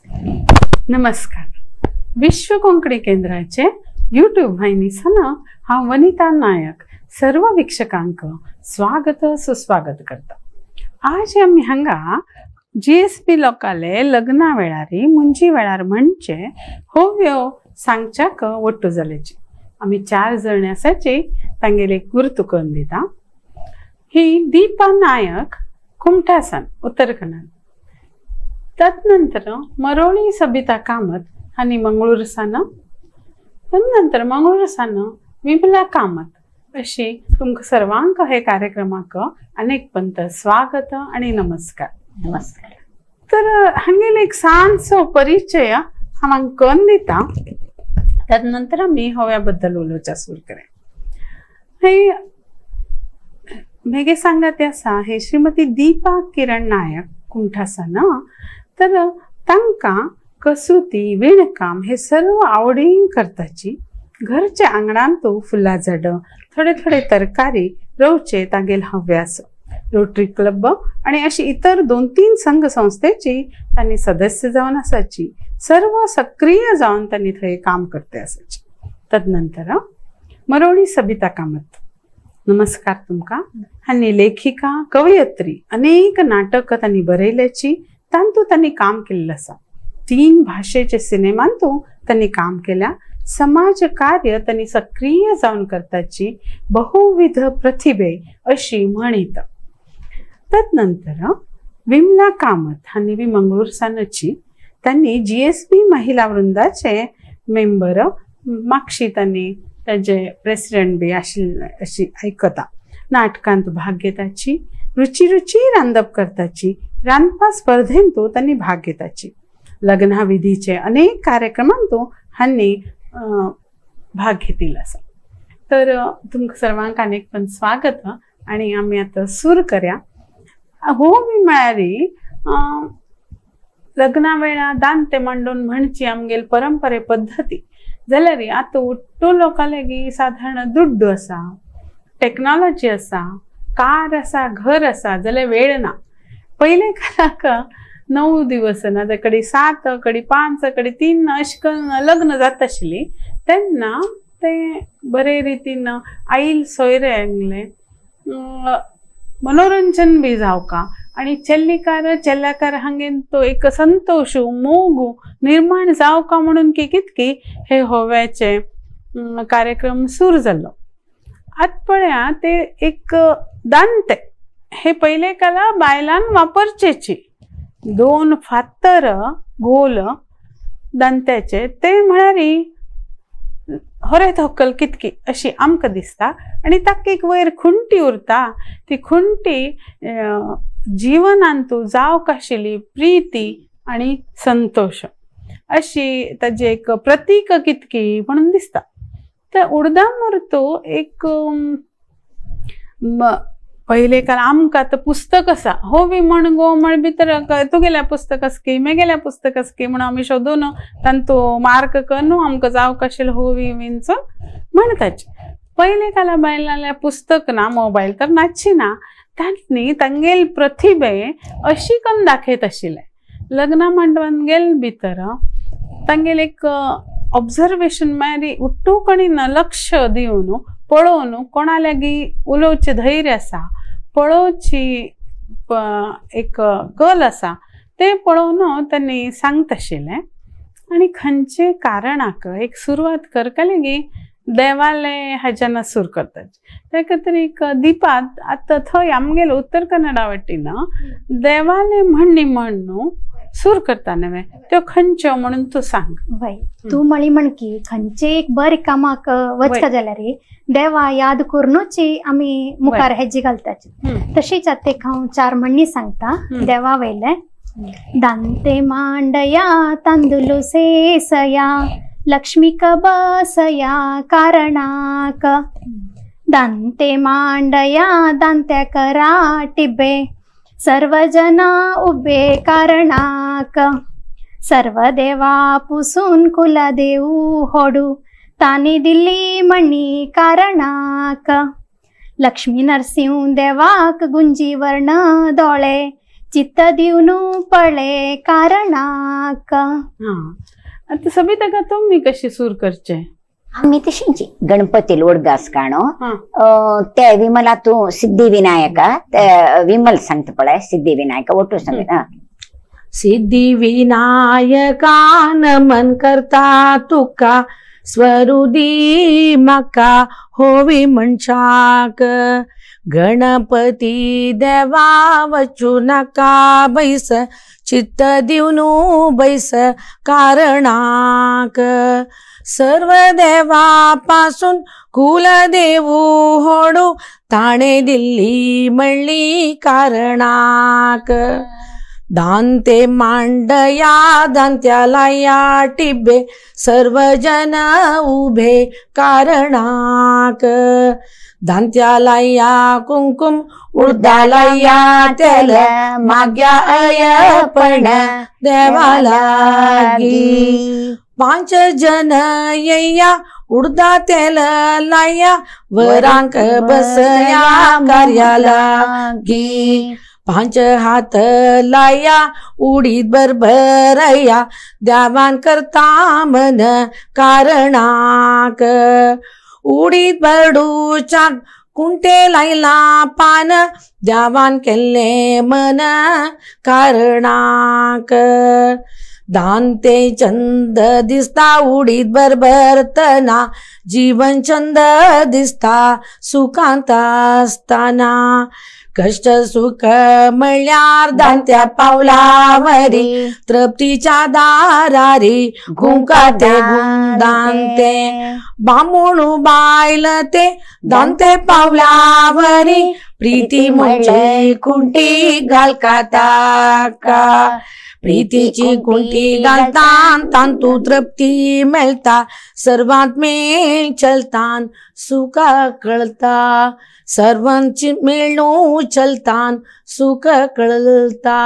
नमस्कार. विश्व कोंकणी केंद्राचे यूट्यूब वाहिनीसान हांव वनिता नायक सर्व वीक्षकांक स्वागत सुस्वागत करता. आज आमी हांगा GSB लोकाले लग्ना वेळारी मुंजी वेळार म्हणचे होव्यो सांगच्याक वट्टू जाल्याची आमी 4 जण आसाची तांगेले गुर्तू करून दिता. ही दीपा नायक कुमठासान उत्तर कन्नड, तदनंतर मरोळी सबिता कामत आनी मंगळूरसान, तदनंतर मंगळूरसान विमला कामत अशी तुमकां सर्वांक हे कार्यक्रमाक अनेक पंत स्वागत आनी नमस्कार. नमस्कार. तर हांगेले एक ल्हानसो परिचय हांव करून दिता, तदनंतर आमी होव्या बद्दल उलोवच्या सुरू करूया. हे मेगे सांगात आसा हे श्रीमती दीपा किरण नायक कुमठासान. तर तांकां कसुती विणकाम हे सर्व आवडीन करताची. घरच्या आंगणांत फुलां झाडां थोडे थोडे तरकारी रोवचे तांगेल हव्यास. रोटरी क्लब आणि अशी इतर 2-3 संघ संस्थेची तांणी सदस्य जावन आसाची. सर्व सक्रिय जावन तांणी थंय काम करते आसाची. तदनंतर मरोळी सबिता कामत, नमस्कार तुमकां. हांणी लेखिका कवयित्री अनेक नाटक तांणी बरयल्याची, तांतू तांणी काम केल्लें आसा. 3 भाशेचे सिनेमांतू तांणी काम केल्या. समाज कार्य तांणी सक्रिय जावन करताची बहुविध प्रतिभे अशी म्हणीत. तदनंतर विमला कामत हांणी बी मंगळूरसानची. तांणी GSB महिला वृंदाचे मेंबर, मागशी तांणी ताजे प्रेसिडेंट बी आशिल्ले अशी आयकता. नाटकांत भाग घेताची, रुची रुची रांदप करताची, रांदपा स्पर्धेंतू तांणी भाग घेताची. लग्ना विधीचे अनेक कार्यक्रमांतू हांणी भाग घेतिल्लो आसा. तर तुमकां सर्वांक अनेक पण स्वागत आनी आमी आतां सुरू करया. हो बी म्हळ्यार लग्ना वेळार दांते मांडून म्हणची आमगेल परंपरे पद्दती जाल्यार आतां उट्टू लोकां लागीं साधारण दुड्डू आसा, टेक्नॉलॉजी आसा, कार आसा, घर आसा, जाल्यार वेळ ना. पयले काळाक 9 दिवस ना तर कडी 7 कडी 5 कडी 3 अशें करून लग्न जाता आशिल्ली. तेन्ना ते बरे रितीन आईल सोयऱ्यांगले मनोरंजन बी जावका आनी चेल्लीकार चेल्ल्याकार हांगेन तो एक संतोश मोग निर्माण जावका म्हणून की कितकी हे होव्याचे कार्यक्रम सुरू जाल्लो. आतां पळया ते एक दांते हे पयले काला बायलान वापरचेची 2 फातर गोल दांत्याचे ते म्हळ्यार हरे धोकल कितकी अशी आमकां दिसता. आनी ताका एक वयर खुंटी उरता, ती खुंटी जिवनांतू जावंक आशिल्ली प्रिती आनी संतोश अशी ताजें एक प्रतीक कितकी म्हणून दिसता. तर उडदा मुर्तो एक पयले काल आमकां आतां पुस्तक आसा हो बी म्हण गो म्हण भितर तुगेल्या पुस्तक आसकी मेगेल्या पुस्तक आसकी म्हणून आमी शोदून तांतू मार्क करून आमकां जावंक आशिल्लो हो बी विंचून म्हणटाचे. पयले काला बायलांल्या पुस्तक ना, मोबायल तर नाची ना, तांणी तांगेल प्रतिभे अशी करून दाखयत आशिल्ले. लग्ना मंडपान गेल भितर तांगेल एक ऑब्जर्वेशन म्हळ्यार उट्टू कणीन लक्ष दिवन पळोवन कोणा लागीं उलोवचें धैर्य आसा, पळोवची एक कल आसा ते पळोवन तांणी सांगता आशिल्लें. आनी खंयचे कारणाक एक सुरवात करता लागीं देवाले हाज्यान सुरू करतात. त्या खातीर एक दीपात आतां थंय आमगेले उत्तर कन्नडा वाटेन देवाले म्हणणी म्हण सुरू करता नवे त्यो खंयच्यो म्हणून तूं सांग. वय तूं म्हळी म्हणकी खंयचे एक बरे कामाक वचता जाल्यार देवा याद करूनच आमी मुखार हेजी घालताची. तशीच आतां एक हांव 4 म्हणणी सांगता देवा वयले. दांते मांडया तांदूळ सेसया लक्ष्मीक बसया कारणाक, दांते मांडया दांत्या करा टिबे सर्वजना उबे कारणाक, सर्व देवा पुसून कुला देऊ होडू तानी दिली मणी कारणाक, लक्ष्मी नरसिंह देवाक गुंजी वर्ण दोळे चित्त दिवनू पळे कारणाक. आता सबिता तुम्ही कशी सूर करचे? आम्ही तशींची गणपती लोडगास काणो ते विमला तू सिद्धिविनायका विमल सांगता पळय सिद्धिविनायका ओटू सांगता. सिद्धिविनायका नमन करता तुका स्वरुदी म्हाका होवी म्हणच्याक गणपती देवा वचू नाका बैस चित्त दिवनू बैस कारणाक सर्व देवा पासून कुलदेवू होडू ताणे दिल्ली म्हणली कारणाक दांते मांडया दांत्याला या टिबे सर्व जन उभे कारणाक दांत्याला या कुंकुम उडदाला या तेल माग्या अयपण देवाला लागी पांच जन येया उडदा तेल लाया वरांक बसया कार्याला गी पांच हात लाया उडीत बरबरया द्यावान करता मन कारणाक उडीत बरडूच्या कुंटे लायला पान द्यावान केल्ले मन कारणाक दांते चंद दिसता उडीत बरबरतना जीवन चंद दिसता सुखांत आसतना कष्ट सुख म्हळ्यार दांत्या पावलावरी तृप्तीच्या दारारी गुंकाते गुंदांते बामूण बायल ते दांते पावलावरी प्रीती म्हणजे कुंटी घालका का प्रीतीची कुंटी घालतान तांतू तृप्ती मेळता सर्वांत मेळ चलतान सुखा कळता सर्वांची मेळणू चलतान सुख कळता.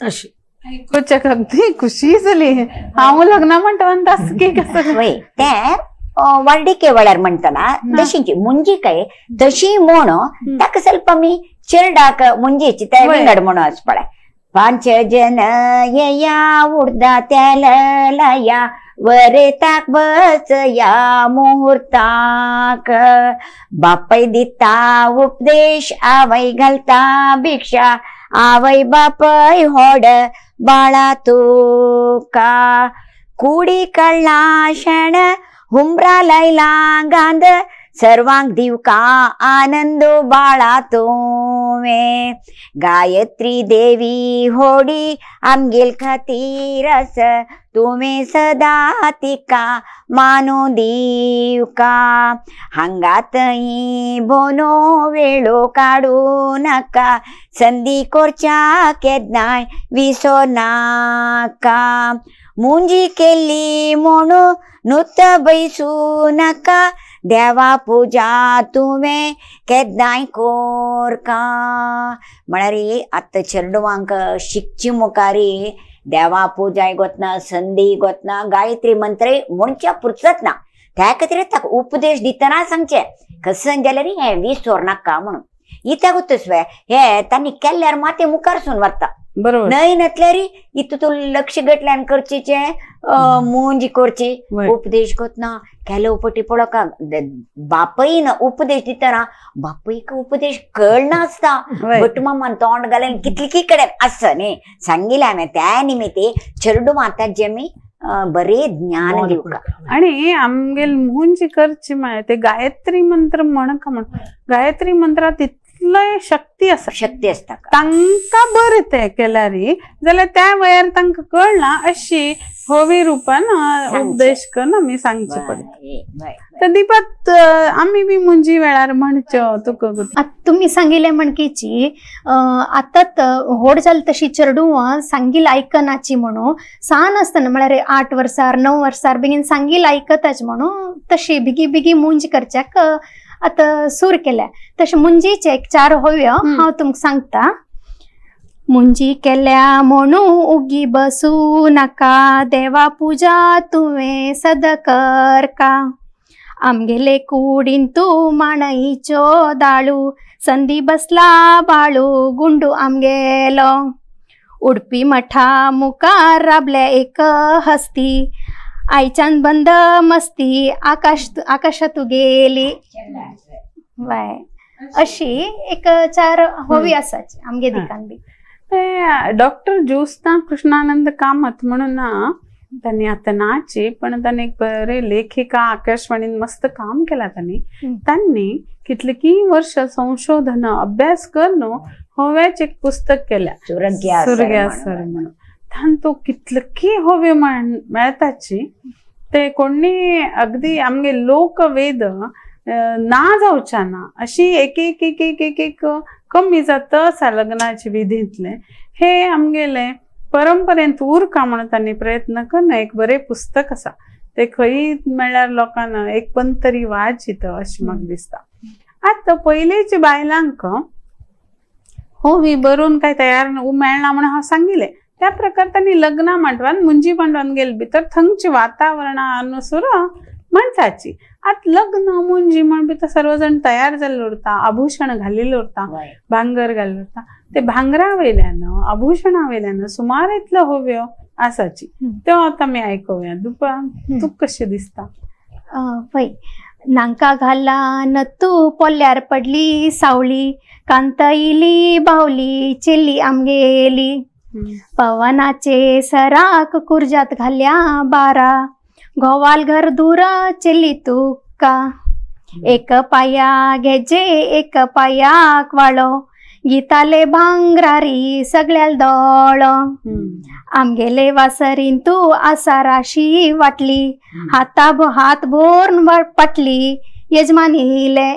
अशी आयकुच्याक अगदी खुशी जाली. हांव लग्ना म्हणटा आसकी कसं ते वार्डिके वेळार म्हणटना तशीची मुंजी काय तशी म्हण ताका ಸ್ವಲ್ಪ आमी चेरडाक मुंजीची ते विंगड म्हणून आस पळय. पांच जन येया उडदा तेल लाया वरेताक बसया मुहूर्ताक बापय दिता उपदेश आवय घालता भिक्षा आवय बापय होड बाळा तुका कुडी काडला शेण हुमरा लायला गांध सर्वांक दिवका आनंद बाळा तुवें गायत्री देवी होडी आमगेल खातीर आस तुवें सदा तिका मानू दिवका हांगा थंय बोनो वेळो काडू नाका संदी कोरच्या केन्नाय विसो नाका मुंजी केल्ली म्हणून नुत बैसू नाका देवा पूजा तुवें केन्नाय कोरका. म्हळ्यार आतां चेडवांक शिकची मुखारी देवा पूजाय गोतना संदी गोतना गायत्री मंत्र म्हणच्या पुरचत ना त्या खातीर ताका उपदेश दितना सांगचे कसं जाल्यार हें विसर नाका म्हणून इत्याक तसवे हे तांणी केल्यार मात ते मुखार सून वता बरोबर न्हय नसल्यार इतू तूं लक्ष घटल्यान करचीचे मुंजी करची उपदेश कोतना केलो पटी पळोवका बापय ना उपदेश दितना बापयक उपदेश कळना आसता भट मामान तोंड घालें कितली की कडेन आसा न्ही सांगिल्लें हांवें त्या निमित्ते चेडूं आतां जे आमी बरे ज्ञान दिवका. आणि आमगेल मुंजी करची मागीर ते गायत्री मंत्र म्हणका म्हण गायत्री मंत्रात इतले शक्ती आसा शक्ती आसता तांकां बरें तें केल्यार जाल्यार त्या वयार तांकां कळना अशी होवी रुपान उपदेश करून आमी सांगचे पडटा. तर दीपात आमी बी मुंजी वेळार म्हणच्यो तुका तुमी सांगिल्लें म्हणकीची आतां व्हड जालें तशी चेडवां सांगील आयकनाची म्हणून सान आसतना म्हळ्यार 8 वर्सार 9 वर्सार बेगीन सांगील आयकताच म्हणून तशी बेगी बेगी मुंज करच्याक आतां सूर केल्या. तशें मुंजीचे एक 4 होव्यो हांव तुमकां सांगता. मुंजी केल्या म्हणू उगी बसू नाका देवा पूजा तुवें सदा करका आमगेले कुडीन तूं माणईचो दाळू संदी बसला बाळू गुंडू आमगेलो उडपी मठा मुखार राबल्या एक हस्ती, आयच्यान बंद मस्ती आकाश आकाशातू गेली. बाय अशी एक चार होवी आसाची आमगे दिकान बी. डॉक्टर ज्योत्स्ना कृष्णानंद कामत म्हणून ना त्यांनी आता नाची पण त्यांनी एक बरे लेखिका आकाशवाणीन मस्त काम केला त्यांनी. त्यांनी कितले की वर्ष संशोधन अभ्यास करून होव्याच एक पुस्तक केल्या सुरग्या सर म्हणून. तान तो कितले की होवे मेळताची ते कोणी अगदी आमगे लोकवेद ना जावच्या ना अशी एक एक एक एक एक एक कमी जात आसा लग्नाचे विधींतले हे आमगेले परंपरेंत उरका म्हणून तांणी प्रयत्न करून एक बरे पुस्तक आसा ते खंय मेळ्ळ्यार लोकांना एक पण तरी वाचित अशें म्हाका दिसता. आतां पयलींच्या बायलांक होवी बरोवन काय तयार मेळना म्हणून हांव सांगिल्लें त्या प्रकार तांणी लग्ना मांडवान मुंजी मांडवान गेले भितर थंयचे वातावरणा अनुसूर म्हणटाची. आतां लग्न मुंजी म्हण भितर सर्वजण तयार जाल्ले उरता, आभूषण घालिल्लें उरता, भांगर घाल्लें उरता. ते भांगरा वयल्यान आभूषणा वयल्यान सुमार इतल्यो होव्यो आसाची त्यो आतां आमी आयकुया. दुपा तुका कशें दिसता? पळय नांका घाला नत्तू पोल्यार पडली सावली, कांत इली बावली चेल्ली आमगेली, पवनाचे सराक कुर्जात घाल्या बारा, घोवाल घर दूर चेल्ली तुका, एक पाया घेजे एक पायाक वाळो, गीताले भांगरारी सगळ्याल दोळो, आमगेले वासरीन तू आसा राशी वाटली, हाता हात भोरून पाटली यजमानीले.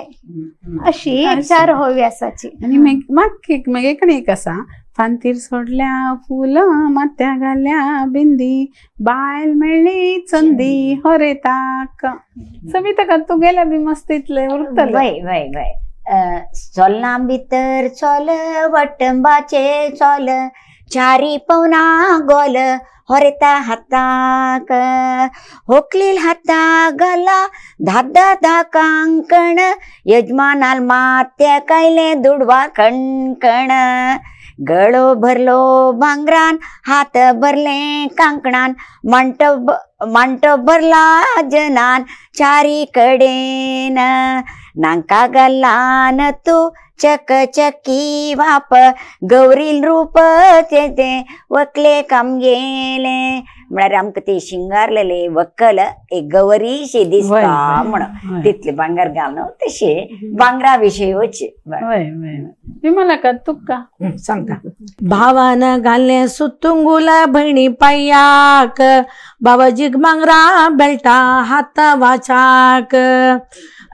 अशी एक चार होवी आसाची. आनी मगे कडेन एक आसा, फांतीर सोडल्या फुल माथ्या घाल्या बिंदी, बायल मेळ्ळी चंदी हरे ताक. सविता तूं गेल्या बी मस्त इतले उरतले. वय वय वय सोलां भितर सोल वटंबाचे सोल, चारी पवना गोल होरेता हाताक, होकलील हाता गला धादा धा कांकण, यजमानाल मात्या कायले दुडवा कणकण, गळो भरलो भांगरान हात भरले कांकणान, मांटप मांटप भरला जनान चारी कडेन, नांका गल्लान तू चकचकी वाप, गौरील रूप ते वकले कामगेले. म्हळ्यार आमकां ते शिंगारलेले वकल एक गौरीशी दिसता म्हणून तितले भांगर घालून तशे भांगरा विशयी वचे. विमला का तुका सांगता. भावान घाले सुतुंगुला भयणी पायाक, बाबाजीक भांगरा बेल्टा हाता वाचाक,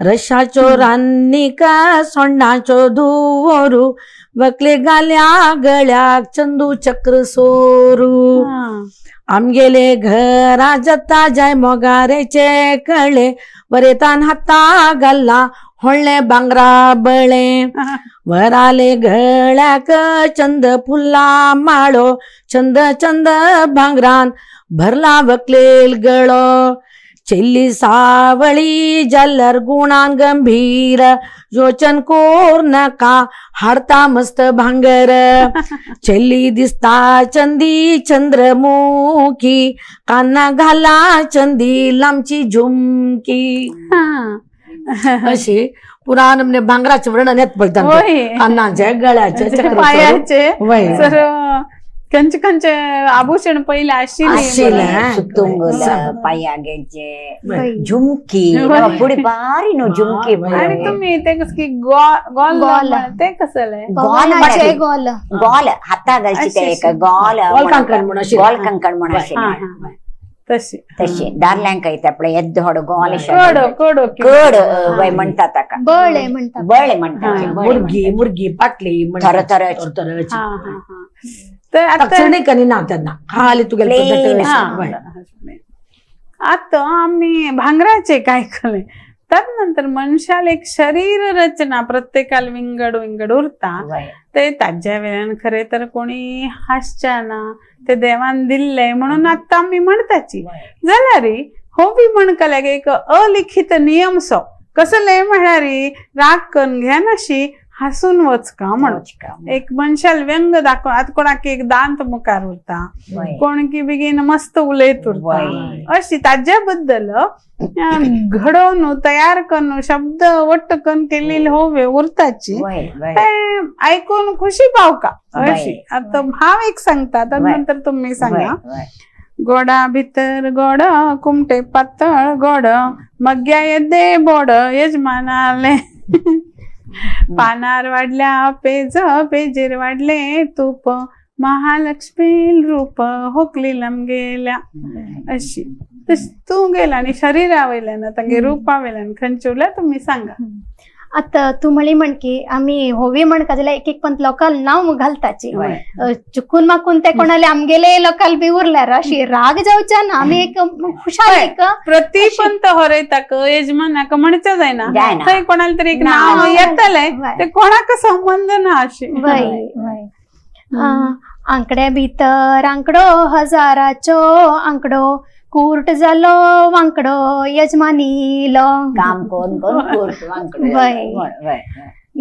रशाचो रान्नीक सोंडाचो धुवोरू, वकले घाल्या गळ्याक चंदू चक्र सोरू, आमगेले घरा जता जाय मोगारेचे कळे, वरेतान हाता घाल्ला होळ्ळे बांगरा बळे, वराले गळ्याक चंद फुल्ला माळो, चंद चंद भांगरान भरला वकलेल गळो, चेल्ली सावळी जल्लर गुणान गंभीर, योचन कोर नका हाडता मस्त भांगर, चेल्ली दिसता चंदी चंद्रमुखी, काना घाला चंदी लांबची झुमकी. अशी पुराण म्हणजे भांगराचे वर्णन येत पळता, कानाचे गळ्याचे पायाचे खंयचे खंयचे आभूषण पयले आशिल्ले, सुतुंगुल पाया गेचे झुमकी पुढे बारी न्हू झुमकी. आनी तुमी ते कस की गोल ते कसले गोल गोल गोल हाता घालची ते एक गोल गोल कंकण म्हण गोल कंकण म्हण आशिल्लें तशी तशी दारल्यांक येता पळय येद्दो व्हड गोल कड कड कड वय म्हणटा ताका बळे म्हणटा बळे म्हणटा मुर्गी मुर्गी पाटली थर थर थर. तर आता ना त्यांना खाली तुगेले. आता आम्ही भांगराचे काय कले त्यानंतर मनशाल एक शरीर रचना प्रत्येकाला विंगड विंगड उरता ते ताज्या वेळान खरे तर कोणी हासच्या ना ते देवान दिल्ले म्हणून आता आम्ही म्हणताची. जाल्यार हो बी म्हणकल्याक एक अलिखित नियम सो कसले म्हळ्यार राग करून घेनाशी हासून वचका म्हणून एक मनशाल व्यंग दाखव. आतां कोणाक एक दांत मुखार उरता, कोण की बेगीन मस्त उलयत उरता, अशी ताज्या बद्दल घडोवन तयार करून शब्द वट्ट करून केलेले होवे उरताची ते आयकून खुशी पावका अशी. आता हांव एक सांगता नंतर तुम्ही सांगा. गोडा भितर गोड कुमटे पातळ गोड मग्या येदे बोड यजमानाले पानार वाडल्या पेज पेजेर वाडले तूप महालक्ष्मी रूप होकली लमगेल्या अशी. तशी तूं गेला आणि शरीरा वयल्यान तांगे रुपा वयल्यान खंयचे उरल्या तुमी सांगा. आता तू म्हळी म्हण की आमी होवी म्हणका जाल्यार एक एक पंत लोकाल नांव घालताची चुकून माकून ते कोणाले आमगेले लोकाल बी उरल्यार अशी राग जावच्या ना, आमी एक खुशाल एक प्रतिपंत हरयताक यजमानाक म्हणचे जायना थंय कोणाला तरी एक नांव येतले ते कोणाक संबंध ना अशी. वय वय. आंकड्या भितर आंकडो हजाराचो आंकडो कुर्ट जालो वांकडो यजमानीलो काम कोण कोण कुर्ट वांकडो. वय.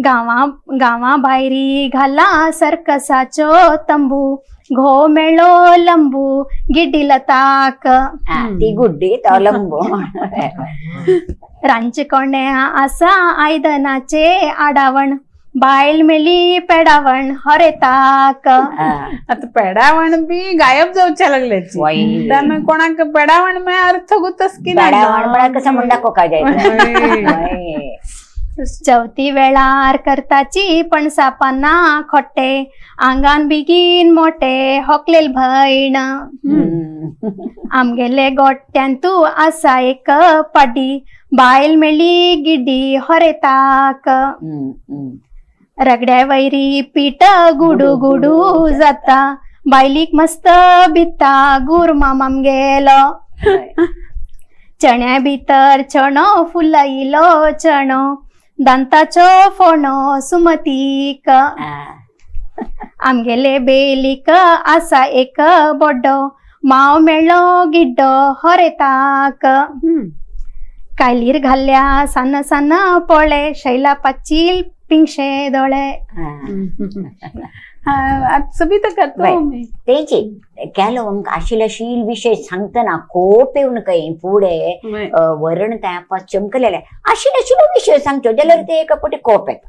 गांवा गांवा भायरी घाला सर्कसाचो तंबू घो मेळो लंबू गिड्डी लताक ती गुड्डी तो लंबू. रांचे कोणे आसा आयदनाचे आडावण बायल मेली पेडावण हरेताक. आता पेडावण बी गायब जावच्या लागले त्यामुळे कोणाक पेडावण म्हळ्यार अर्थ गुतस की पेडावण म्हळ्यार कसं म्हण दाखोवंक जाय. चवथी वेळार करताची पणसा पानां खोटे आंगान बेगीन मोटे होकलेल भयण. आमगेले गोट्यांतू आसा एक पाडी बायल मेली गिड्डी हरेताक. रगड्या वैरी पीठ गुडू गुडू जाता बायलीक मस्त भिता गुरमाम आमगेलो. चण्या भितर चणो फुलयलो चणो दांताचो फोणो सुमतीक. आमगेले बेलीक आसा एक बोड्डो माव मेळ्ळो गिड्डो हरेताक. कायलीर घाल्ल्या सान सान पोळे शैला पाचील पिंगशे दोळे. तेची केलो आशिल अशील विशय सांगतना कोप येवन काय फुडें वरण त्या चमकलेले आशिल अशील विशय सांगचो जाल्यार ते एका पटी कोप येता.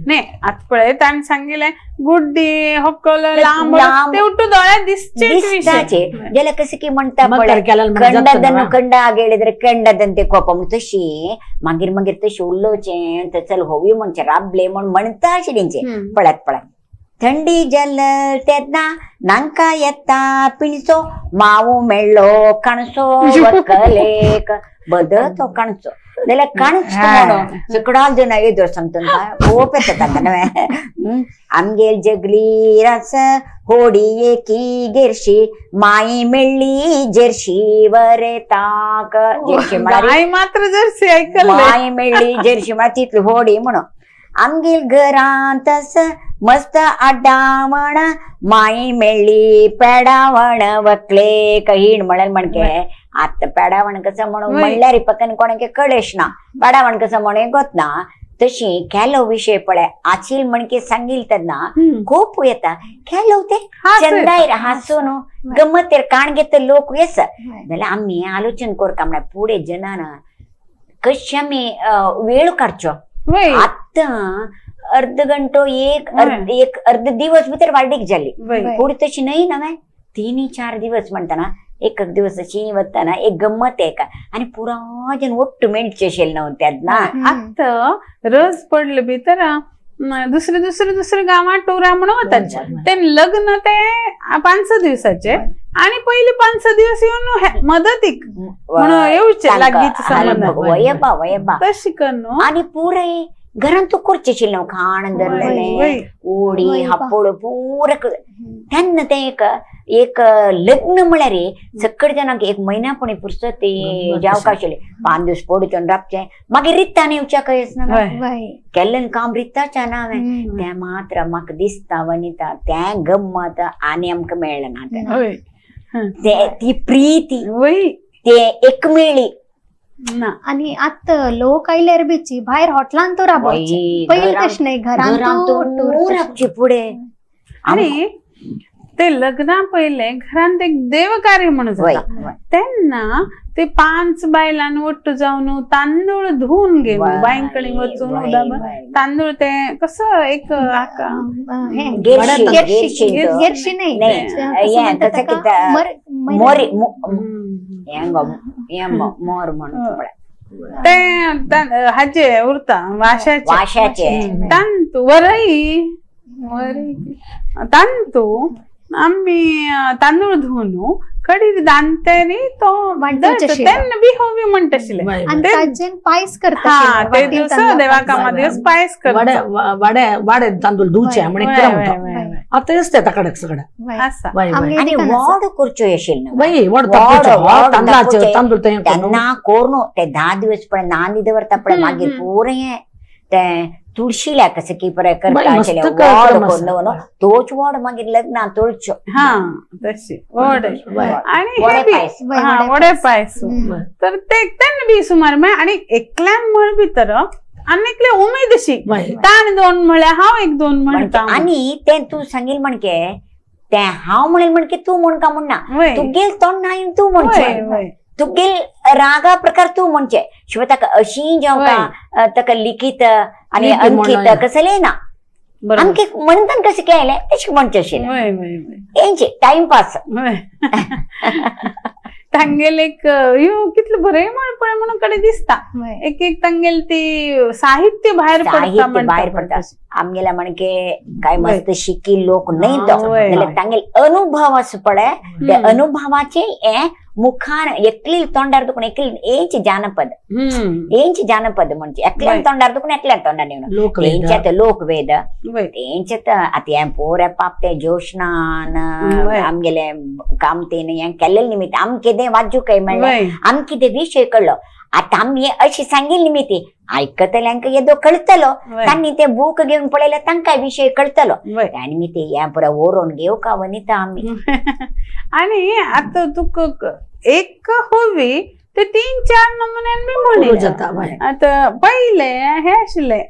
नाही आता पळय ताणें सांगिल्लें गुड्डी होकल लांब ते उठू दोळ्यात दिसचे दिसताचे जाल्यार कशें की म्हणटा पळय कंडदन कंड गेले कंडदन ते कोप म्हण तशी मागीर मागीर तशी उलोवचें चल होवी म्हणचें राबले म्हण म्हणटा अशें तेंचें पळयात पळयात. थंडी जल तेन्ना नांका येता पिणसो मावू मेळ्ळो कणसो वकलेक बदतो कणसो जाल्यार कणसो म्हणून सगळ्या जाणां येदोळ सांगता कोप येता तांकां न्हय. आमगेर जगली रास होडी एकी गेरशी माई मेळ्ळी जर्शी वरेताक. जर्शी म्हळ्यार मात्र जर्सी आयकल्लें माई मेळ्ळी जर्शी म्हळ्यार तितली होडी म्हणून. आमगेर घरांत मस्त आडावण माई मेळ्ळी पेडावण वकलेक हीण म्हळ्यार म्हणके आतां पेडावण कसं म्हणून म्हणल्यार पक्कन कोणाक कळेश ना पेडावण कसं म्हणून गोत ना. तशी केलो विशय पळय आचील म्हणके सांगील तेन्ना कोप येता केलो ते चंदायर हासून गमतेर काण घेत लोक येस जाल्यार आमी आलोचन करता म्हळ्यार फुडें जनान कशें आमी वेळ काडचो. आतां अर्द घंटो एक एक अर्द दिवस भितर वाडीक जाली फुडें तशी न्हय ना 3-4 दिवस म्हणटाना एक एक दिवस अशी वतना एक गम्मत एका आनी पुरा जण ಒಟ್ಟು मेळचे अशें न्हू तेन्ना. आतां रस पडले भितर दुसरे दुसरे दुसरे गांवांत टुरा म्हणून वतात ते लग्न ते 5-6 दिवसाचे आणि पहिले 5-6 दिवस येऊन मदतीक म्हणून येवचे लागींच संबंद तशी करून आनी पुराय घरांत तूं करचें आशिल्लें न्हू खाण धरलेलें ओडी हापोळ पुरा तेन्ना तें एक एक लग्न म्हळ्यार सगळे जाणांक एक म्हयन्या पणी पुरसत जावंक आशिल्लें 5 दिवस पडचें राबचें मागीर रित्तान येवच्या कयच ना केल्लें काम रित्ताच्या ना हांवें तें मात्र म्हाका दिसता वनिता तें गम्मत आनी आमकां मेळ्ळें ना तें ती प्रिती ते एकमेळी ना. आनी आतां लोक आयल्यार बीची भायर हॉटलान तो राबोवचे पयलीं तशें न्हय, घरांत राबचे फुडें. आनी ते लग्ना पयले घरांत एक देवकार्य म्हणून जाता तेन्ना ते 5 बायलां ಒಟ್ಟು जावन तांदूळ धुवून घेवन बांयकडे वचून तांदूळ ते कसं एक गिरशी नाही मोर म्हणून ते हाजे उरता वाशाचे तांतू वरई वरई तांतू आम्ही तांदूळ धुवून कडी दांतेरी तो तेन्ना बी होवी म्हणटा आशिल्ले. पायस करता ते दिवस देवा कामा दिवस पायस करता वाडे वाडे तांदूळ धुवचे म्हण आतां दिसता ताका सगळें आसा. आनी वड करच्यो आशिल्लें वय वड तांदळाचे तांदूळ तेन्ना करून ते 10 दिवस पळय नांदी दवरता पळय मागीर पुरें ते तुळशीला कसं की पळय करता आशिल्लें वड करून तोच वड मागीर लग्नां तुळच्यो. हा तशी वड आनी वडे पायस तर ते तेन्ना बी सुमार आनी एकल्यान म्हण भितर आनी एकले उमेद अशी ताणें 2 म्हळ्यार हांव 1 2 म्हणटा. आनी तें तूं सांगील म्हणके तें हांव म्हणेल म्हणके तूं म्हण का म्हणना तुगेल तोंड ना तूं म्हणचें तुगेल रागा प्रकार तूं म्हणचे शिवाय ताका अशी जेवका ताका लिखित आनी अंकित कसलें ना आमके म्हणटान कशें केलें तशें म्हणचें आशिल्लें तेंचे टायमपास. तांगेल एक यो कितलें बरें म्हण पळय म्हणून कडेन दिसता एक एक तांगेल ती साहित्य भायर पडटा भायर पडटा. आमगेल्या म्हणके काय मस्त शिकील लोक न्हय तो जाल्यार तांगेल अनुभव आसा पळय ते अनुभवाचे हे मुखार एकली तोंडार दुखून एकली एंच जानपद एंच जानपद म्हणजे एकल्यान तोंडार दुखून एकल्यान तोंडार नेवन तेंच्यात लोकवेद तेंच्यात आतां हें पोर पाप ते जोशनान आमगेले कामतेन हें केल्लें निमित्त आम कितें वाजूं काय म्हणल्यार आम कितें विशय कळ्ळो आतां आमी अशें सांगिल्ली निमित्त आयकतल्यांक येदो कळटलो तांणी ते बूक घेवन पळयल्यार तांकां विशय कळटलो त्या निमित्त हें पुरो वरोवन घेवका वनिता आमी. आनी आतां तुका एक होवी ते 3 4 नमुन्यान बी म्हणू जाता. आतां पयले हे आशिल्ले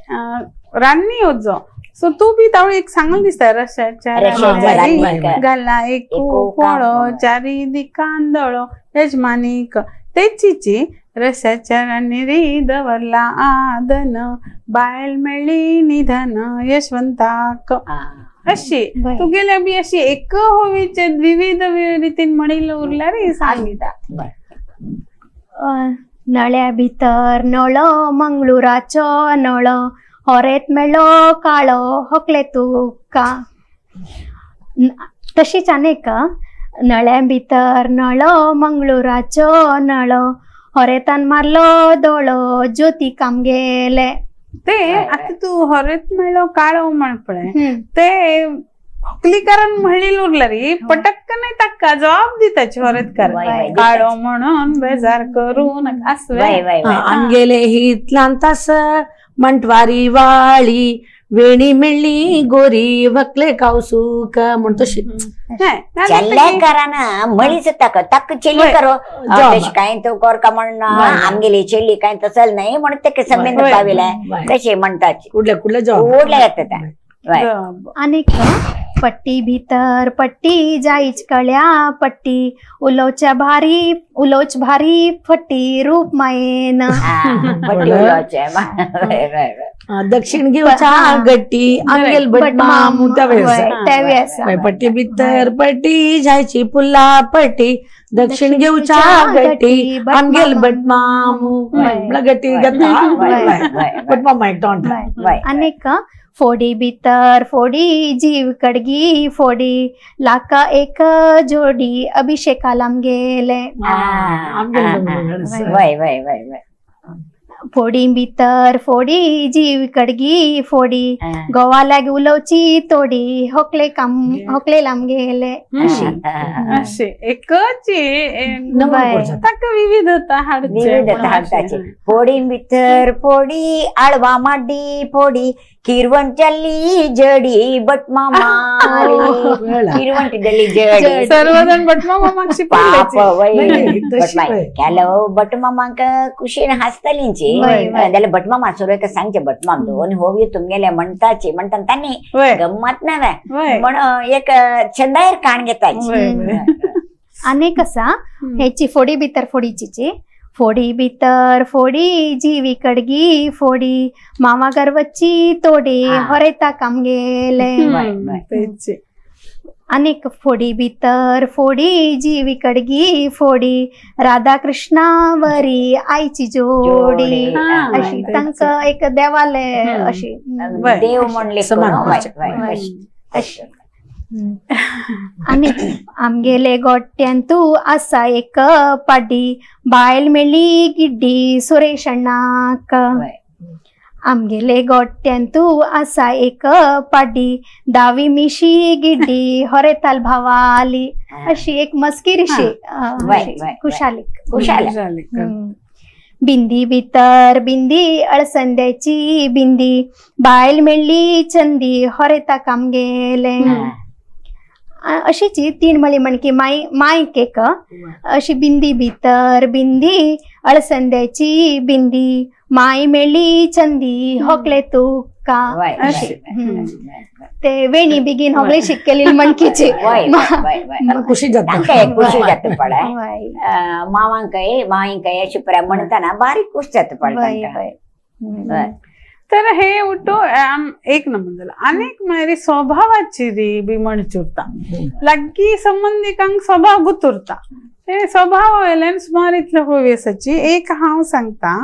रान्नी उजो सो तूं बी तावळ एक सांगून दिसता रशाच्या घाला एक पोळो चारी दिकान दळो यजमानीक तेचीची रसाच्या रान्नी री दवरला आदन बायल मेळ्ळी निधन यशवंताक अशी तुगेल्या बी अशी एक होवीचे विविध रितीन म्हणिल्ले उरल्यार सांगिता. नळ्या भितर नळो मंगळुराचो नळो होरेत मेळ्ळो काळो होकले तुका. तशीच आनी एक नळ्या भितर नळो मंगळुराचो नळो होरेतान मारलो दोळो ज्योती कामगेले. ते आता तू हरेत मेळ्ळो काळो म्हण पळय ते होकलीकारान म्हणलें उरला रे पटक्क नाही ताका जबाब दिताची हरेतकार काळो म्हणून बेजार करू नाका आसवे. आमगेले हितलान तास मंटवारी वाळी वेणी मेळ्ळी गोरी वकले कावसूक म्हण तशी चेल्लेकारान मळीच ताका ताका चेल्ली करो तशें कांय तो कर का म्हण आमगेली चेल्ली कांय तसल न्हय म्हणून तेका संबंद पाविले तशें म्हणटात कुडले कुडले जबाब कुडले येता. आनीक पट्टी भितर पट्टी जायच कळ्या पट्टी उलोवच्या भारी उलोवच भारी फट्टी रूप मायेन. दक्षिण घेवच्या गट्टी आमगेल भटमाम पट्टी भितर पट्टी जायची पुल्ला पट्टी दक्षिण घेवच्या गट्टी आमगेल भटमाम गट्टी घेता भटमाम एकटो. आनीक फोडी भितर फोडी जीव कडगी फोडी लाका एक जोडी अभिषेकाला गेले. फोडी भितर फोडी जीव कडगी फोडी गोवा लागी उलोवची तोडी होकले काम होकले आमगेले अशी अशी एकच ताका विविधता हाडचे विविधता हाडताची. फोडी भितर फोडी आळवा माड्डी फोडी किरवंट जाल्ली जडी बटमा माली किरवंट जाल्ली जडी सर्वजण बटमा मामाक पाप केलो बटमामाक कुशीन हासतलींची जाल्यार बटमामा सुरवेक सांगचे बटमाम दोन हो तुमगेले म्हणताची म्हणटा तांणी गम्मत ना म्हण एक छंदायर काण घेताची. आनी आसा हेची फोडी भितर फोडीची फोडी भितर फोडी जीवी कडगी फोडी मामा गर्वची तोडी हरेता कामगेले. अनेक फोडी भितर फोडी जीवी कडगी फोडी राधाकृष्णावरी आईची जोडी अशी तांकां एक देवाले अशी देव म्हणले अशी. आनी आमगेले गोट्यान तूं आसा एक पाडी बायल मेळ्ळी गिड्डी सुरेश अण्णाक. आमगेले गोट्यान तूं आसा एक पाडी दावी मिशी गिड्डी हरेताल भावाली अशी एक मस्किरीशी खुशाली खुशाली. बिंदी भितर बिंदी अळसंद्याची बिंदी बायल मेळ्ळी चंदी हरेता कामगेले अशीची तीन मळी म्हणकी माय मायक एक अशी बिंदी भितर बिंदी अळसंद्याची बिंदी माय मेळ्ळी चंदी होकले तुका अशी ते वेणी बेगीन होगले शिकलेली म्हणकीची खुशी जाता खुशी जाता पळय मावांकय माईंकय अशी पळय म्हणताना बारीक खुश जाता पळय. तर हे उठो एक नंबर जाला. अनेक म्हळ्यार स्वभावाची री बी म्हणची उरता लागीं संबंदिकांक स्वभाव गुतुरता ते स्वभाव वयल्यान सुमार इतले होवेसाची. एक हांव सांगता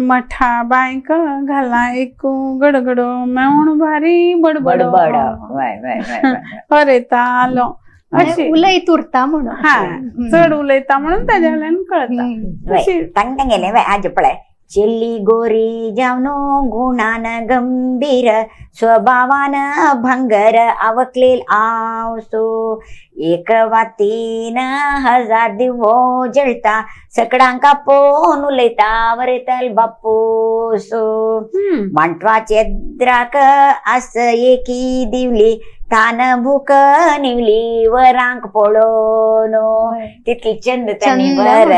मठा बायक घाला एक गडगडो मेवण भारी बडबडो हरेता आलो अशी उलयत उरता म्हणून हा चड उलयता म्हणून ताज्या वयल्यान कळता. तांकां गेले आज पळय चेल्ली गोरी जावनो गुणान गंभीर स्वभावान भंगर आवकलेल आवसो एक वातीन हजार दिवो जळता सकडांका पोन उलयता वरेतल बापूसो मांटवाचे द्राक आस एकी दिवली तान भूक निवली वरांक पळोवन तितली चंद तांणी बर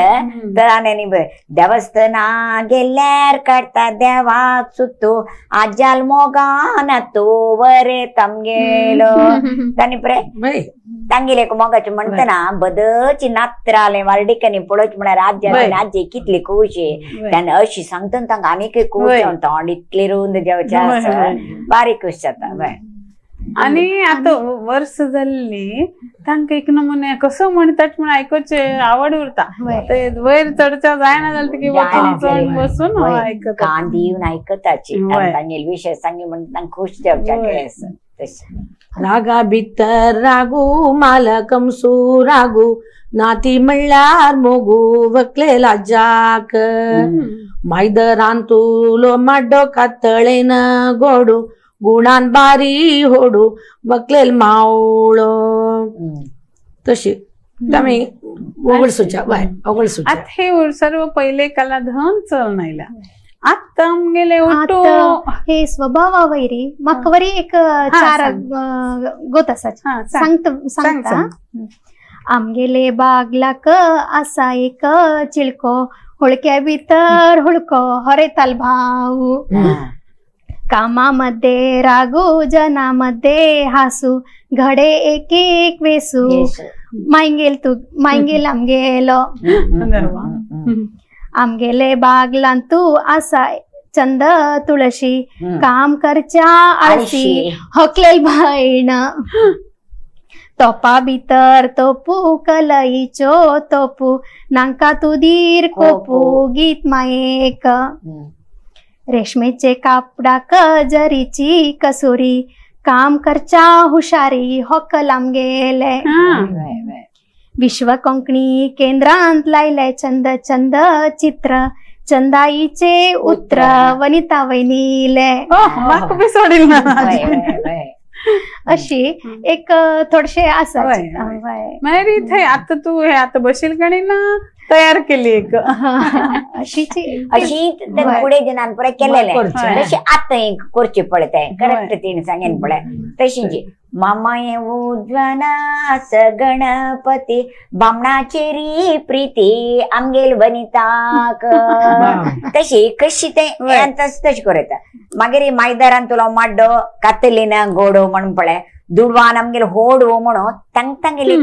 तर आनी बर देवस्थाना गेल्यार काडटा देवाक सुतो आजाल मोगान तो वरे तमगेलो तांणी पळय तांगेले मोगाचे म्हणटना बदची नात्राले वार्डिकांनी पळोवचे म्हळ्यार आज्या आजी कितली खुशी ताणें अशी सांगता तांकां आनीक खूश तोंड इतले रुंद जेवचें आसा बारीक खूश जाता. आनी आतां वर्स जाल्ली तांकां एक नमुने कसो म्हणटात म्हण आयकुचे आवड उरता ते वयर चडच्या जायना जालें की वचून बसून आयकता कान दिवन आयकताची तांगेले विशय सांगी म्हण तांकां खूश जावचें आसा. रागा भितर रागू मालकमसू रागू नाती म्हणल्यार मोगू वकले लाजाक मायदरान तुलो माड्डो कातळेन गोडू गुणान बारी होडू वकलेल मावळो तशी आमी ओगळसूच्या बाय ओगळसूच्या. आतां हे सर्व पयले कला धन चल नायला आतां आमगेले उठो हे स्वभावा वैरी म्हाका वरी एक चार गोत आसा सांगता सांगता. आमगेले बागलाक आसा एक चिळको होळक्या भितर होळको हरेताल भाऊ कामामध्ये रागू जनामध्ये हासू घडे एक एक वेसू मायंगेल तू मायंगेल आमगेलो. आमगेले बागलान तू आसा चंद तुळशी काम करच्या आळशी हकलेल भयण तोपा भितर तोपू कलईचो तोपू नांका तुदीर कोपू गीत मायेक रेशमेचे कापडाक जरीची कसुरी काम करच्या हुशारी होकल आमगेले. विश्व कोंकणी केंद्रांत लायले चंद चंद चित्र चंदाईचे उत्र वनिता वैनीले म्हाका सोडील ना अशी एक थोडशे आसा. मागीर थंय आतां तूं हे आतां बशील कणी ना तयार केली एक अशी अशी पुढे जनान पुरे केलेले तशी आतां एक करची पडते करेक्ट तिणे सांगेन पळय तशी मामाये उज्वनास गणपती बामणाचेरी प्रीती आमगेल वनिताक तशी कशी ते तशी करता. मागीर मायदारान तुला माड्डो कातलीना गोडो म्हणून पळय दुडवान आमगेले होडो म्हणून तांग तांगेली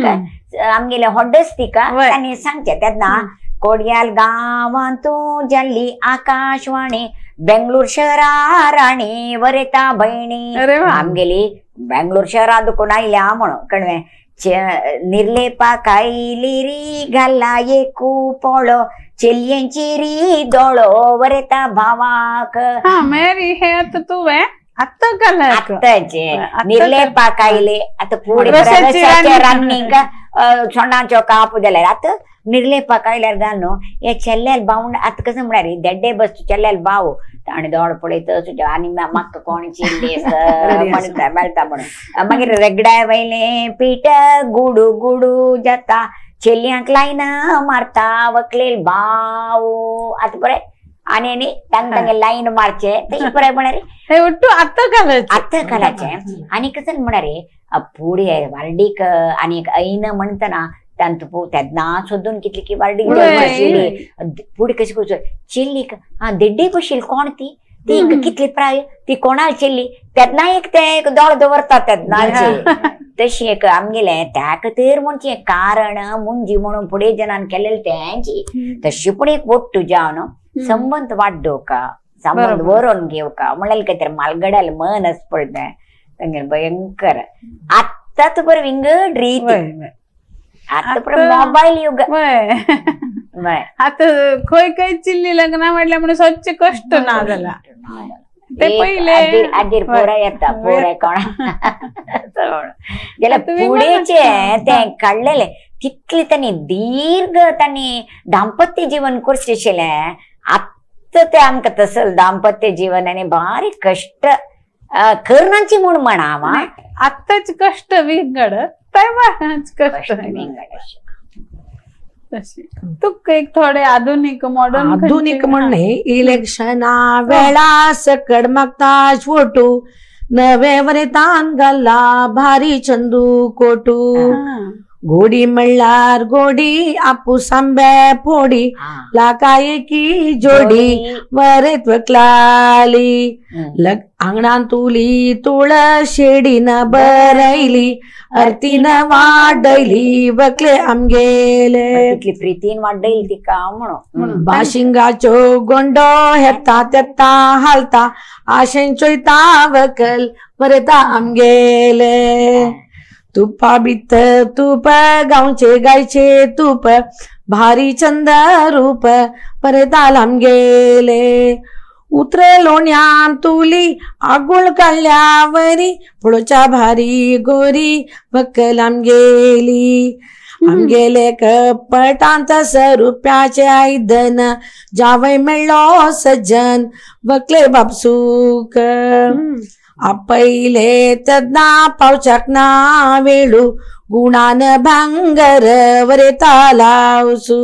आमगेले होड्डस तिका तांणी सांगचे तेन्ना कोडयाल गांवांतू जाल्ली आकाशवाणी बेंगलोर शहरा राणी वरेता भयणी आमगेली बेंगलोर शहरांत कोण आयल्या म्हणून कळवे निर्लेपा कायली री घाला एकू पोळो चेलयेंची री दोळो वरेता भावाक. मेरी हे आतां तुवें आत्तां घाला आत्ताचे निर्लेपा कायले आतां फुडें रान्नीक सोंडांचो काप जाल्यार आतां निर्लेपा कायल्यार घाल न्हू हे चेल्ल्याल बावंड आतां कसं म्हळ्यार देड्डे बस चेल्ल्याल बाव ताणें दोड पळयत आनी म्हाका कोण चिल्ली म्हणटा मेळटा म्हणून. मागीर रेगड्या वयलें पीठ गुडू गुडू जाता चेल्यांक लायन मारता वकलेल बाव आतां पळय आनी आनी तांग तांगे लायन मारचे तशी पळय म्हळ्यार हे ಒಟ್ಟು आतां घालायचें आतां घालायचें. आनी कसं म्हळ्यार फुडें वार्डीक आनी एक ऐन म्हणटना तांतू तेन्ना सोदून कितली की वार्डीक आशिल्ली फुडें कशी करचो चेल्ली हा देड्डे बशील कोण ती ती कितली प्राय ती कोणाक चेल्ली तेन्ना एक ते एक दोळ दवरतात तेन्नाचे तशी एक आमगेले त्या खातीर म्हणचे कारण मुंजी म्हणून फुडें जनान केलेले तेंची तशी पूण एक ಒಟ್ಟು जावन संबंद वाडोवका संबंद वरोवन घेवका म्हणल्यार काय तर मालगड्याल मन अस पडलें तांगेलें भयंकर. आतां बरें विंगड रीत आतां पुरो मोबायल युग आतां खंय खंय चिल्ली लग्नां म्हणल्यार म्हणून सदचे कश्ट ना जाला ते पयले आदीर पोरा येता पोरा कोणा जाल्यार फुडेचे ते काडलेले तितले तांणी दीर्घ तांणी दाम्पत्य जीवन करचें आशिल्लें. आतां ते आमकां तसो दाम्पत्य जीवन आनी बारीक कश्ट करनाची म्हूण म्हणा आतांच कश्ट विंगड तेव्हाच कश्ट विंगड तुका एक थोडे आधुनिक मॉडर्न आधुनिक म्हणणे इलेक्शना वेळा सकड मागता फोटू नवे वरेतान घाला भारी चंदू कोटू गोडी म्हणल्यार गोडी आपूस आंबे फोडी लाकायकी जोडी वरेत वकलाली आंगणान तुली तुळस शेडीन बरयली आरतीन वाडयली वकले आमगेले तितली प्रितीन वाडयली तिका म्हणून. बाशिंगाच्यो गोंडो हेता तेता हालता आशेन चोयता वकल बरयता आमगेले तुपा भितर तूप गांवचे गायचे तूप भारी चंद रूप परताल आमगेले उतरे लोण्यान तुली आगुळ काडल्यावरी पळोवच्या भारी गोरी वकल आमगेली आमगेले कपटांत रुप्याचे आयदन जावय मेळ्ळो सज्जन वकले बापसूक आपयले तेन्ना पावच्याक ना वेळू गुणान भांगर वरेता लावसू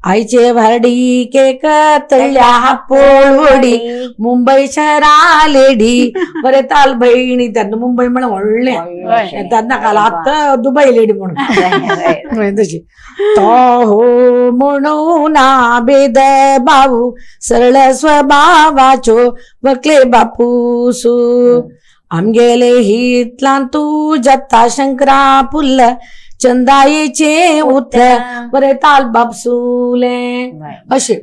आयचे व्हार्डी केक तळ्या हापोळवडी मुंबई शहरा लेडी वरेताल भयणी त्यांना मुंबई म्हणून व्हडलें त्यांना काल आतां दुबई लेडी म्हणून तशी तो हो म्हणून बेद बाबू सरळ स्वभावाचो वकले बापूसू आमगेले हितलान तू जत्ता शंकरा पुल्ल चंदायेचे उतर बरेताल बापसुले अशे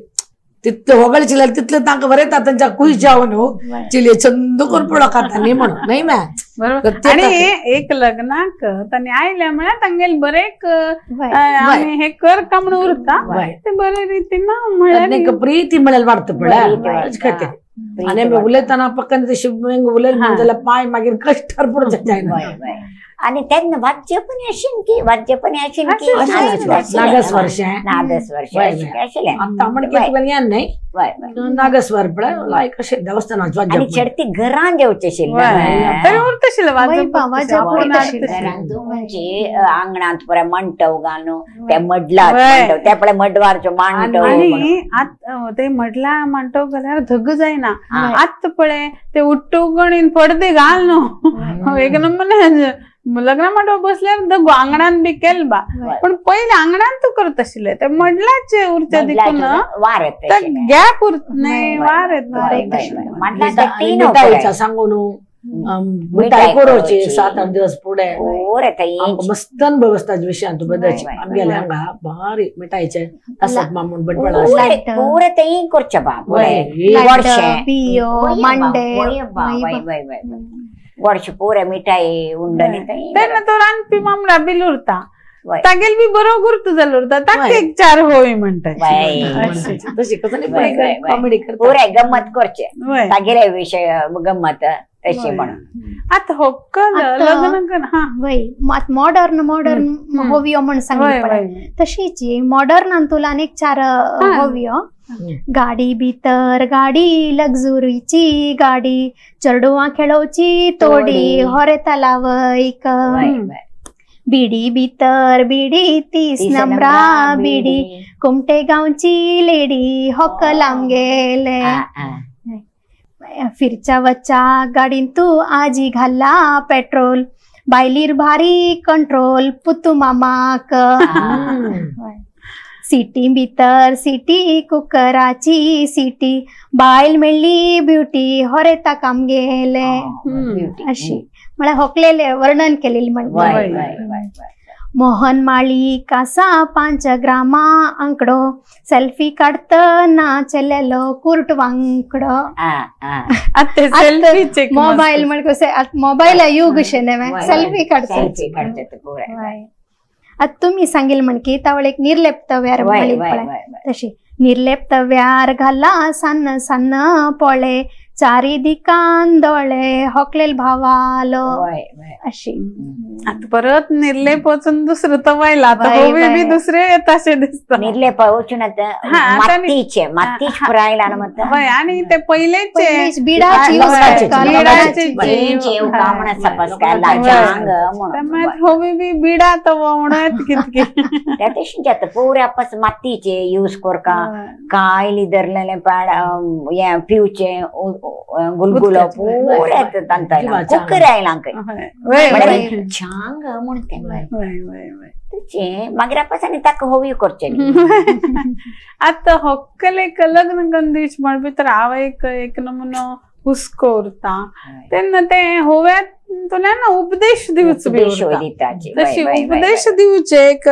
तितले होगळ चिले तितले तांकां बरें तांच्या खूश जावन न्हू चिले चंद करून पळो खाता न्ही म्हणून न्ही मॅ बरोबर. आणि एक लग्नाक तांणी आयल्या म्हळ्यार तांगेले बरें आमी हे कर का म्हणून उरता ते बरे रितीन म्हळ्यार प्रीती म्हळ्यार वाडटा पळय. आनी आमी उलयतना पक्कन तशी उलयली जाल्यार पांय मागीर कश्टार पडून जायना. आणि तेन्ना वाद्यपणी आशिल्लें की वाद्यपणी आशिल्लें की नागस्वर नादस्वर आशिल्लें. आतां म्हणजे न्हय नागस्वर पळय लायक अशें देवस्थानाचें आनी चडती घरान जेवचें आशिल्लें घरांत म्हणजे आंगणांत पुराय मांडव घालून ते मडला मांडव ते पळय मडवारचो मांडव आनी आत ते मडला मांडव घाल्यार धग जायना. आत पळय ते उट्टू गणीन पडदे घाल न्हू एक नंबर लग्न मांडव बसल्यार धगो आंगणान बी केल बा पण पयले आंगणान तूं करत आशिल्ले ते मडलाचे उरचे देखून गॅप उरत न्हय वार येता. सांगू न्हू मिठाई करोची 7-8 दिवस फुडें मस्त वेवस्था विशयान तूं बदलची आमगेले हांगा भारी मिठाईचे आसत मामून बटवळ पुरे तें करचें बा गोडशें पुरे मिठाई उंडणी तेन्ना तो रांदपी मामला बील उरता तागेल बी बरो गुर्त जालो उरता ताका एक चार होय म्हणटा तशी कॉमेडी पुरे गम्मत करचे तागेले विशय गम्मत तशी म्हणून. आतां होक्कल लग्न वय आतां मॉडर्न मॉडर्न होवयो म्हण सांगली पळय तशीच मॉडर्नान तुला आनीक चार होवयो. गाडी भितर गाडी लक्झुरीची गाडी चेडवां खेळोवची तोडी होरे तलावैक बिडी भितर बिडी 30 नंबरा बिडी कुमटे गांवची लेडी होकल आमगेले फिरच्या वच्चा गाडीन तू आजी घाल्ला पेट्रोल बायलीर भारी कंट्रोल पुतू मामाक सिटी भितर सिटी कुकराची सिटी बायल मेळ्ळी ब्युटी होरे ताका आमगेले अशी म्हळ्यार होकलेले वर्णन केलेली म्हणटा. मोहन माळी कासा 5 ग्रामा आंकडो सेल्फी काडटना चेलेलो कुर्ट वांकडो. मोबायल म्हणजे मोबायल युग अशें न्हय सेल्फी काडटा. आतां तुमी सांगील म्हणकी तावळ एक निर्लेप तव्यार तशी निर्लेप तव्यार घाला सान्न सान्न पोळे चारी दिकान दोळे होकलेल भावालो अशी. आतां परत निर्लेप वचून दुसरो तवायला आतां होवी बी दुसरे येता अशें दिसता. निर्लेप वचून आतां मातीचे मातीच पुराय हय आनी ते पयलेचे बिडाची होवी बी बिडा तवो म्हणून कितके तशेंच जाता पुरे आपस मातीचे यूज करका कायली धरलेले पाड हें पिवचें गुलगुलो पुरे तांकां कुकर आयला छांग म्हण तें मागीर आपस आनी ताका होवी करचें. आतां होक्कल एक लग्न करून दिवचें म्हण भितर आवयक एक नमुनो हुस्को उरता तेन्ना तें होव्यांतल्यान उपदेश दिवचो तशी उपदेश दिवचे एक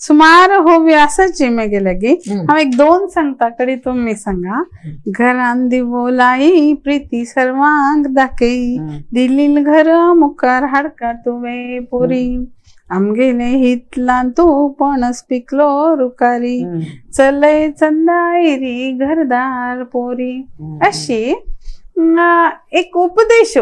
सुमार होवी आसाची मागीर लागी. हांव एक 2 सांगता कडी तुमी सांगा. घरान दिवो लाई प्रिती सर्वांक दाखय दिलील घर मुखार हाडका तुवें पोरी आमगेले हितलान तूं पणस पिकलो रुकारी चलय चंदायरी घरदार पोरी अशी एक उपदेश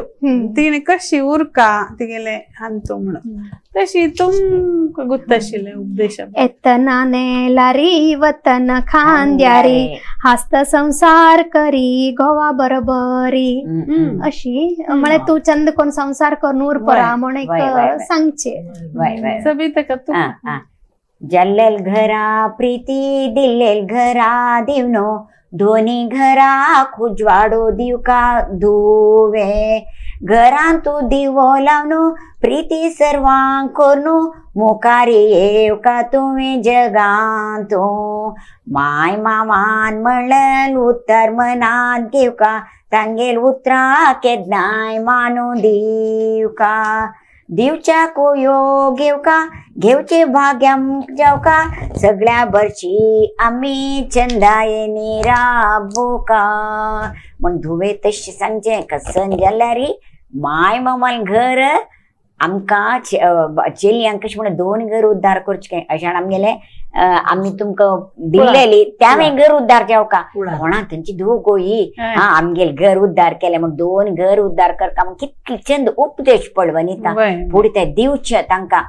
तिणे कशी उरका तिगेले हांतो म्हणून तशी तुमकां गुत्त आशिल्ले उपदेश. येतना नेलारी वतन खांद्यारी हास्त संसार करी गोवा बरोबरी अशी म्हळ्यार तूं चंद कोण संसार करून उरपरा म्हण एक सांगचें. सबिता का तूं. जाल्लेल घरा प्रिती दिल्लेल घरा दिवनो दोनी घरा उजवाडो दिवका धुवे घरान तूं दिवो लावनो प्रिती सर्वांक कोरनू मुखारी येवका तुवें जगांत माय मामान म्हणलें उतर मनांत घेवका तांगेल उतरां केन्नाय मानून दिवका दिवच्या कोयो घेवका घेवचे भाग्याम जावका सगळ्या भरशी आमी चंदायेनी राबोका. म्हण धुवे तशें सांगचें कसन जाल्यार माय मामाल घर आमकां चेलयांक कशें म्हणून 2 घर उद्धार करचें अशें आमगेलें आमी तुमकां दिल्लेली त्या मागीर घर उद्धार जावका कोणा थंयची धूव गोई हा आमगेल घर उद्धार केले म्हण 2 घर उद्धार करका म्हण कितले चंद उपदेश पड वनिता फुडें ते दिवचे तांकां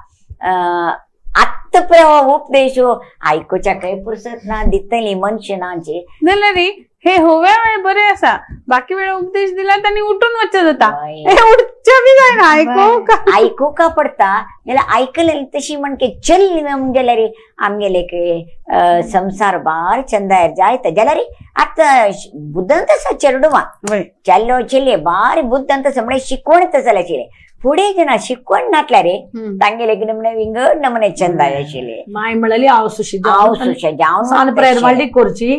आत्त प्र उपदेश आयकुच्या काय पुरसत ना दितली मनशांचे जाल्यार हे होव्या वेळ बरे आसा बाकी वेळ उपदेश दिला तांणी उठून वचचे जाता हे उठचे बी जायना आयकूंक आयकुका पडटा जाल्यार आयकलेली तशी म्हणके चल्ली जाल्यार आमगेले संसार बार चंदायर जायत जाल्यार आतां बुद्धांत आसा चेडवां चेल्लो चेले बारी बुद्धांत आसा म्हळ्यार शिकवण जाल्यार चेले फुडें जेन्ना शिकवण नासल्यार रे तांगेले नमने विंगड नमने चंदाय आशिल्ले माय म्हणली हांव सुशी हांव सुशे जावं सान प्रेयर वाडली करची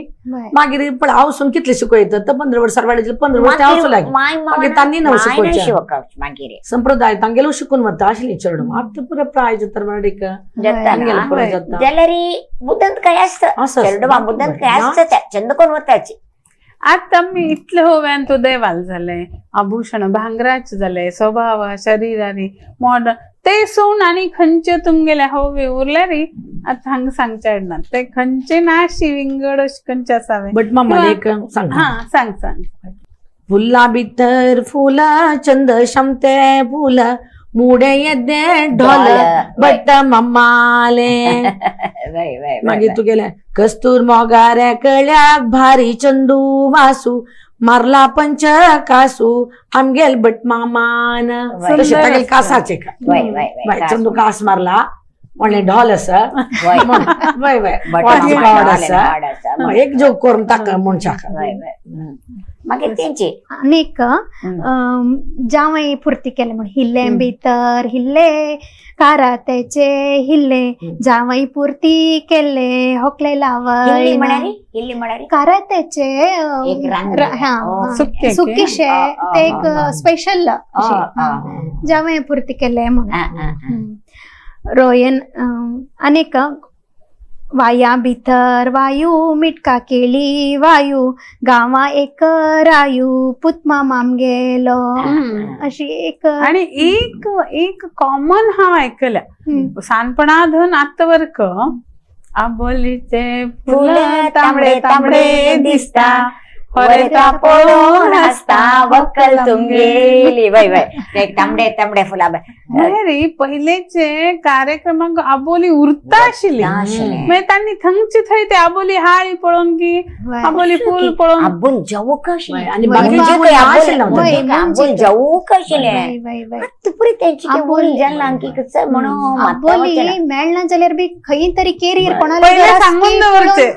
मागीर पण हांव सून कितले शिकयता तर 15 वर्सां वाडयतले 15 वर्सां हांव लागली मागीर तांणी नव शिकोवचें मागीर संप्रदाय तांगेलो शिकून वता आशिल्ली चेडूं आतां पुरो प्राय जाता म्हणल्यार जाल्यार बुद्धांत काय आसता चेडवां बुद्धांत काय आसता चंद कोण वताची आता मी इतले होव्यान तो देवाल झाले आभूषण भांगराचे झाले स्वभाव शरीराने मॉडर्न ते सोन आणि खंयचे तुमगेले होवे उरले रे आता हांगा सांगचे येना ते खंयचे नाशी विंगड अशे खंयचे आसावे बट मामा एक सांग हा सांग सांग फुला भितर फुला चंद शमते फुला मुडे येदे ढोल बट मम्माले मागीर तू गेले कस्तूर मोगाऱ्या कळ्याक भारी चंदू वासू मारला पंच कासू आमगेल बट मामान तशें तागेल कासाचे काय चंदू कास मारला म्हणलें ढोल आसा वय वय आसा एक जोक करून ताका मनशाक मागीर तेंचे आनीक जावंय पुर्ती केले म्हण हिल्ले भितर हिल्ले कारात्याचे हिल्ले जावंय पुर्ती केले होकले लावय कारात्याचे सुकीशे ते एक स्पेशल जावंय पुर्ती केले म्हणून रोयन आनीक वाया भितर वायू मिटका केली वायू गांवा एक रायू पुतमा मामगेलो अशी एक आणि एक एक कॉमन हांव आयकल्या सानपणा धरून आतां वर्क आबोलीचे फुल तांबडे तांबडे दिसता होरेता पळोवन आसता वक्कल तुमगेली वय वय तांबडे तांबडे फुलां रे पयलेचे कार्यक्रमाक आबोली उरता आशिल्ली मागीर तांणी थंयचे थंय ते आबोली हाळी पळोवन की आबोली फूल पळोवन आबोल जावूक आशिल्लें आबोल जावूक आशिल्लें पुरी तेंची म्हणून आबोली मेळना जाल्यार बी खंय तरी केरीर कोणाला सांगून दवरचे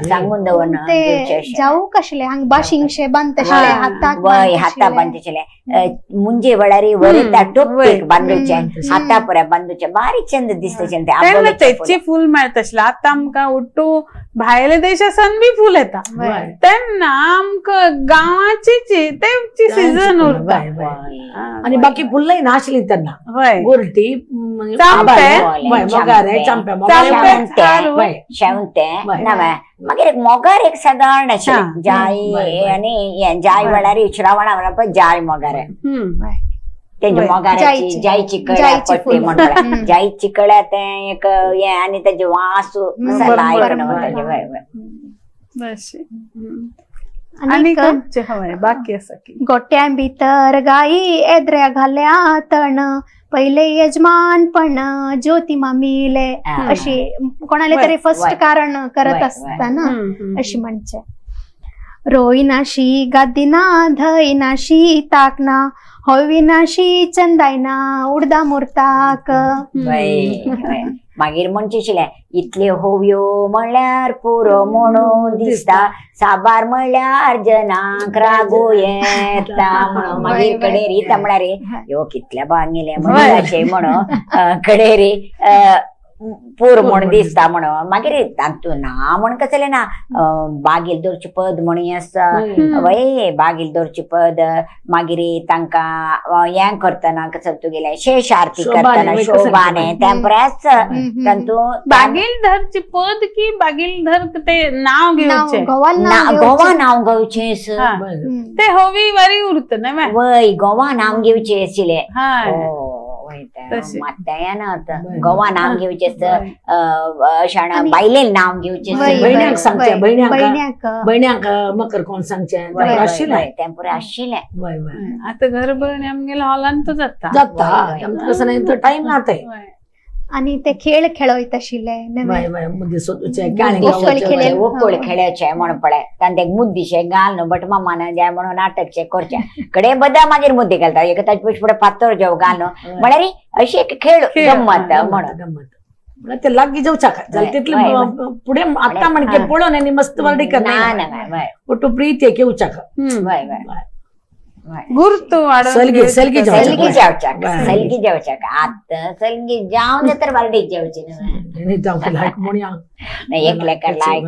सांगून दवरना ते जावूक आशिल्लें हांगा बाशिंगशे बांदतशें हाताक वय हाता बांदतशें मुंजे वेळार वरेता टोपीक बांदूचे हाता पुऱ्या बांदूचे बारीक चंद दिसतशें तेन्ना तेचे फूल मेळताशिल्लें आतां आमकां उट्टू भायले देशासान बी फूल येता तेन्ना आमकां गांवाची तेची सिजन उरता आनी बाकी फुल्लय नाशिल्ली तेन्ना गोरटी मोगारे चांपे शेवंते नवे मागीर एक मोगार एक सादारण आशिल्लें जाय आनी जाय वेळार श्रावणा वेळार जाय मोगारे तेजे मोगाराची जायची कळ्या पट्टी म्हणून जायची कळ्या तें एक हें आनी तेजे वास आनी खंयचे हय बाकी आसा की गोट्यां भितर गायी एद्र्या घाल्या तण पहिले यजमानपण ज्योती मामीले अशी कोणाले तरी फर्स्ट कारण करत असताना अशी म्हणचे रोयनाशी गादीना धयनाशी ताकना होविनाशी चंदायना उडदा मुर्ताक मागीर म्हणचे आशिल्लें इतल्यो होवयो म्हणल्यार पुरो म्हणून दिसता साबार म्हणल्यार जनांक रागो येता म्हणून मागीर कडेर येता म्हळ्यार ह्यो कितल्या बांगिले म्हणून अशें म्हणून कडेर पूर म्हण दिसता म्हणून मागीर तातूंत ना म्हण कसलें ना बागील दवरचें पद म्हण आसता वय बागील दवरचें पद मागीर तांकां हें करतना कसो तुगेलें शेष आरती करतना शोभाने तें परस तातूंत बागील धरचें पद की बागील धर ते नांव घेवचें गोवा नांव घेवचें ते होवी वरी उरता न्हय वय गोवा नांव घेवचें आशिल्लें. मात्या ना गोवा नाव घेवचें अशें बायले नाव घेवचें भयण्यांक सांगचें भयण्यांक भयण्यांक मकर कोण सांगचें आशिल्लें तें पुरें आशिल्लें. आतां घर भरणी आमगेल्या हॉलांत जाता जाता कसं नाही तर टायम ना ते आणि ते खेळ खेळयत आशिल्ले वोकळ खेळचे म्हण पळय तांचे मुद्दीशे घाल न्हू बट मामान जाय म्हणून नाटकशे करचे कडे बदा मागीर मुद्दे घालता एक ताचे पयशे फुडें फातर जेव घाल न्हू म्हळ्यार अशी एक खेळ गम्मत म्हणून गम्मत ते लागीं जेवच्या जाल्यार तितले फुडें आतां म्हणके पळोवन आनी मस्त वाडी करना ಒಟ್ಟು ಪ್ರೀತಿ घेवच्याक गुर्तू सलगी सलगी सलगी जेवच्याक सलगी जेवच्याक आतां सलगी जावन तर वार्डीक जेवची न्हू लायक म्हणया एकलेका लायक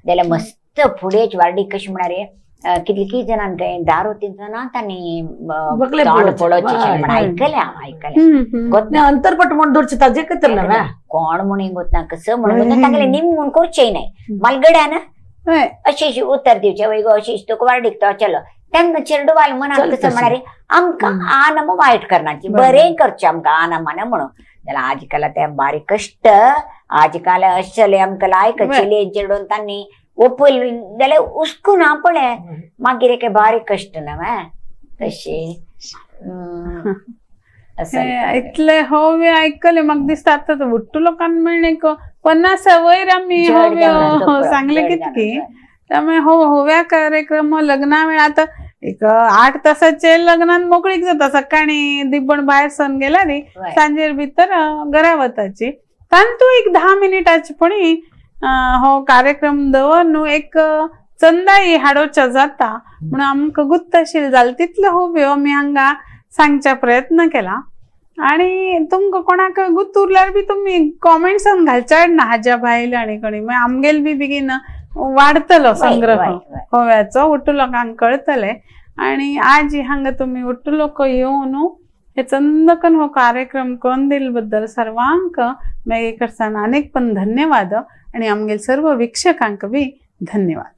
जाल्यार मस्त फुडें वार्डीक कशी म्हळ्यार कितली जाणांक दारू जाणां तांणी तोंड पळोवचें म्हण आयकलें हांव आयकलें अंतरपट म्हण दवरचें ताजें कतर ना कोण म्हणून गोतना कसं म्हणून तांगेलें निम म्हूण करचें न्हय मालगड्यान अशें अशें उतर दिवचें वय गो अशें तुका वार्डीक तो चलो तेन्ना चेरडूवाल मनात कसं म्हळ्यार आमकां आन वायट करनाची बरें करचें आमकां आना माना म्हणून जाल्यार आजकाल ते बारीक कश्ट आजकाल अशें जालें आमकां लायक चेले चेडून तांणी ओपल जाल्यार उस्कून हा पळय मागीर एक बारीक कश्ट ना तशी इतले होवे आयकले म्हाका दिसता आतां उट्टू लोकांक मेळ्ळें 50 वयर आमी होव्यो सांगले कितकी त्यामुळे हो होव्या कार्यक्रम लग्ना वेळा आता एक 8 तासाचे लग्नान मोकळीक जाता सकाळी दिब्बण भायर सन गेला न्ही सांजेर भितर घरा वताची तांतू एक 10 मिनिटाची पणी हो कार्यक्रम दवर न्हू एक चंदाई हाडोवच्या जाता म्हणून आमकां गुत्तशील जालें तितले होव्यो आमी हांगा सांगच्या प्रयत्न केला. आणि तुमकां कोणाक गुत्त उरल्यार बी तुमी कॉमेंट्सान घालच्या ना हाज्या भायल आनी कोणी मागीर आमगेल बी बेगीन वाडतलो संग्रह होव्याचो उट्टू लोकांक कळतले. आणि आज हांगा तुमी उट्टू लोक येवन हे चंदकन हो कार्यक्रम करून दिल बद्दल सर्वांक मागीर कडच्यान अनेक पण धन्यवाद आणि आमगेल सर्व वीक्षकांक बी धन्यवाद.